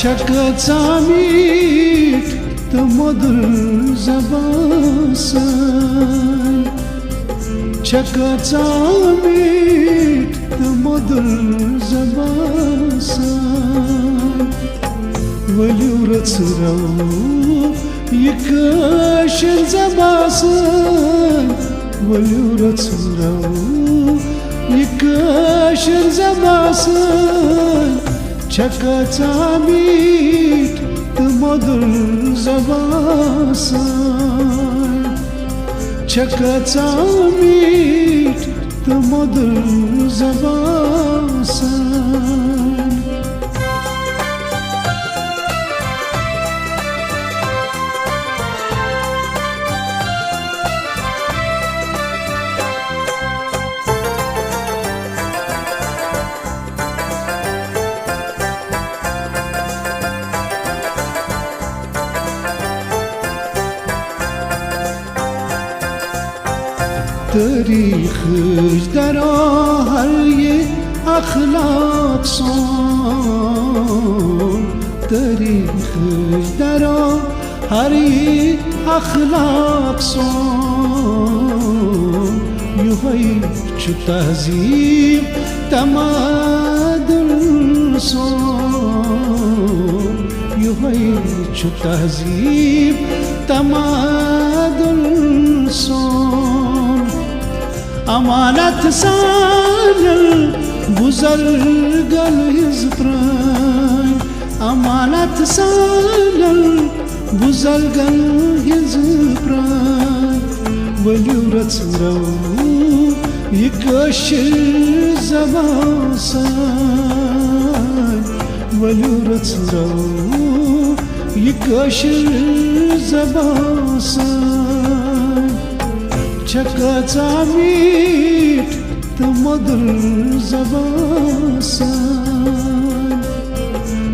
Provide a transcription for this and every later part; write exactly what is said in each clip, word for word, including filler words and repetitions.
چھکھ ژٕ میٖٹھ تہٕ مۄدُر زبان سان، چھکھ ژٕ میٖٹھ تہٕ مۄدُر زبان سان۔ ؤلِو رٔژھرو یہِ کٲشِر زبان سٲنۍ، ؤلِو رٔژھرو یہِ کٲشِر زبان سٲنۍ، چھکھ ژٕ میٖٹھ تہٕ مۄدُر زبان سٲنۍ، چھکھ ژٕ میٖٹھ تہٕ مۄدُر زبان سٲنۍ۔ تٲریٖخٕچ دروہر یہِ اخلاق سون، تٲریٖخٕچ دروہر یہِ اخلاق سون، یِہوٚے چھُ تہذیٖب تمدُن سون، یِہوٚے چھُ تہذیٖب تمدُن سون۔ امانت سانن بزرگن ہٕنٛز پرٛٲنۍ، امانت سانن بزرگن ہٕنٛز پرٛٲنۍ۔ ؤلِو رٔژھرو یہِ کٲشِر زبان سٲنۍ، ؤلِو رٔژھرو یہِ کٲشِر زبان سٲنۍ۔ چھکھ ژٕ میٖٹھ تہٕ مۄدُر زبان سٲنۍ،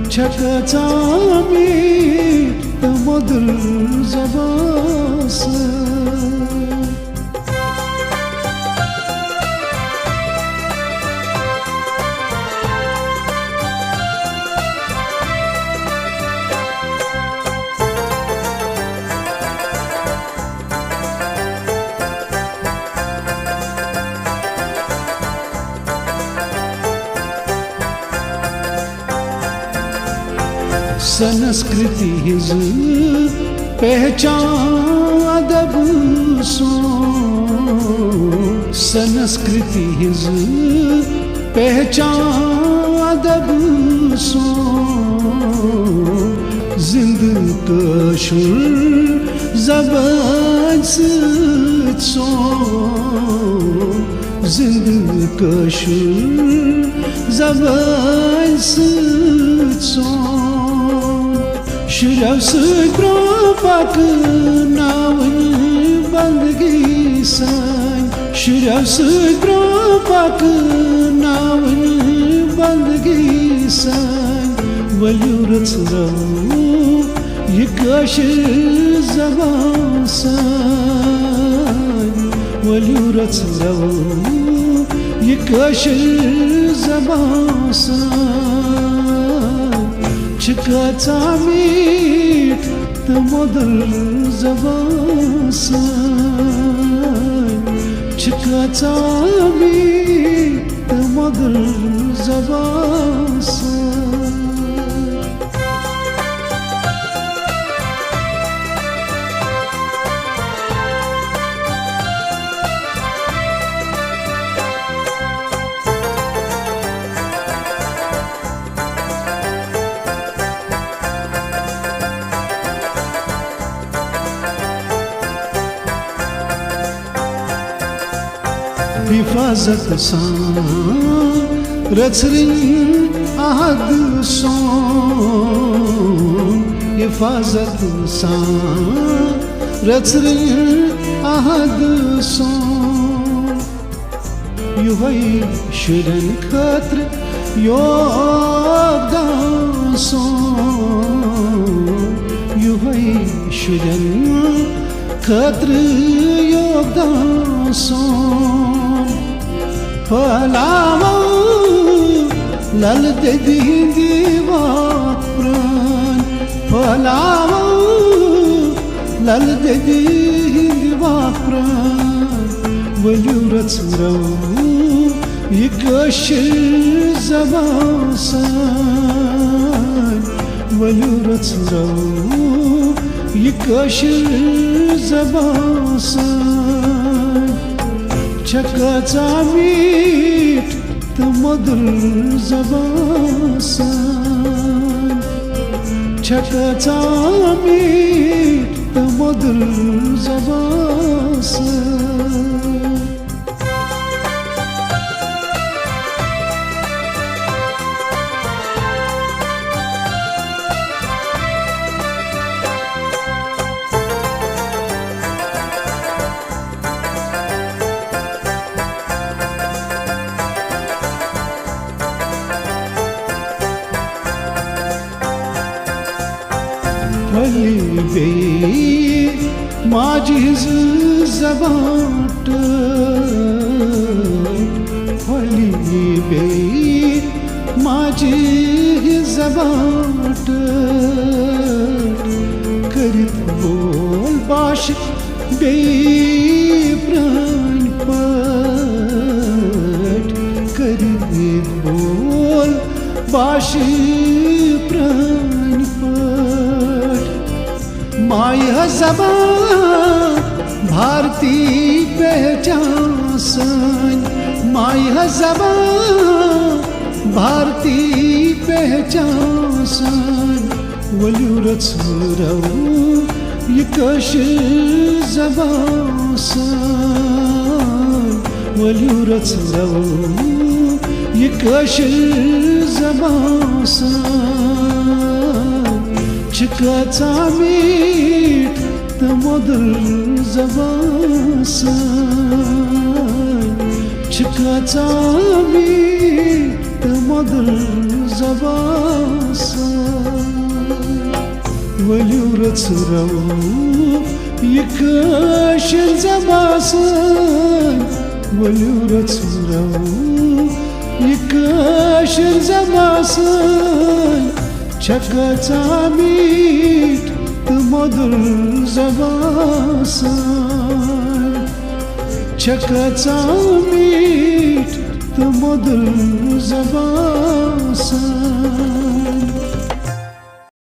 چھکھ ژٕ میٖٹھ تہٕ مۄدُر زبان سٲنۍ۔ سنسکرتی ہٕنٛز پہچان ادب سون، سنسکرتی ہٕنٛز پہچان ادب سون، زندٕ کٲشُر زبان سۭتۍ سون، زندٕ کٲشُر زبان سۭتۍ سون۔ شُرٮ۪و سۭتۍ برٛونٛہہ پکناوٕنۍ بندگی سٲنۍ، شُرٮ۪و سۭتۍ برٛونٛہہ پکناوٕنۍ بندگی سٲنۍ۔ ؤلِو رٔژھرو یہِ کٲشِر زبان سٲنۍ، ؤلِو رٔژھرو یہِ کٲشِر زبان سٲنۍ۔ چھِ کۭژاہ میٖٹھ تہٕ مٔدٕر زبان سٲنۍ، چھِ کۭژاہ میٖٹھ تہٕ مٔدٕر زبان سٲنۍ۔ حفاظت سان رٔژھرٕنۍ عہد سون، حفاظت سان رٔژھرٕنۍ عہد سون۔ یُہوٚے شُرٮ۪ن خٲطرٕ یوگدان سون، یُہوٚے شُرٮ۪ن خٲطرٕ یوگدان سون۔ پھٔہلاوو لل دٮ۪دِ ہٕنٛدِ واکھ پرٛٲنۍ پھٔہلاوو، لل دٮ۪دِ ہٕنٛدِ واکھ پرٛٲنۍ۔ ؤلِو رٔژھراوو یہِ کٲشِر زبان سٲنۍ، ؤلِو رٔژھراوو یہِ کٲشِر زبان سٲنۍ۔ چھےٚ کۭژاہ میٖٹھ تہٕ مٔدٕر زبان سٲنۍ، چھےٚ کۭژاہ میٖٹھ تہٕ مٔدٕر زبان سٲنۍ۔ پھٔہلہِ بیٚیہِ ماجہِ ہٕنٛز زبان ٹٲٹھ، پھٔہلہِ بیٚیہِ ماجہِ ہٕنٛز زبان ٹٲٹھ، کٔرِتھ بول باشہِ بیٚیہِ پرٛٲنۍ پٲٹھۍ، کٔرِتھ بول باشہِ پرٛٲنۍ پٲٹھۍ۔ مایہِ ہا زبان بھارتی پہچان سٲنۍ، مایہِ ہا زبان بھارتی پہچان سٲنۍ۔ ؤلِو رٔژھراوو یہِ کٲشِر زبان سٲنۍ، ؤلِو رٔژھراوو یہِ کٲشِر زبان سٲنۍ۔ چھِ کۭژاہ میٖٹھ تہٕ مٔدٕر زبان سٲنۍ، چھِ کۭژاہ میٖٹھ تہٕ مٔدٕر زبان سٲنۍ۔ ؤلِو رٔژھراوو یہِ کٲشِر زبان سٲنۍ، ؤلِو رٔژھراوو یہِ کٲشِر زبان سٲنۍ۔ چھےٚ کۭژاہ میٖٹھ تہٕ مٔدٕر زبان سٲنۍ، چھےٚ کۭژاہ میٖٹھ تہٕ مٔدٕر زبان سٲنۍ۔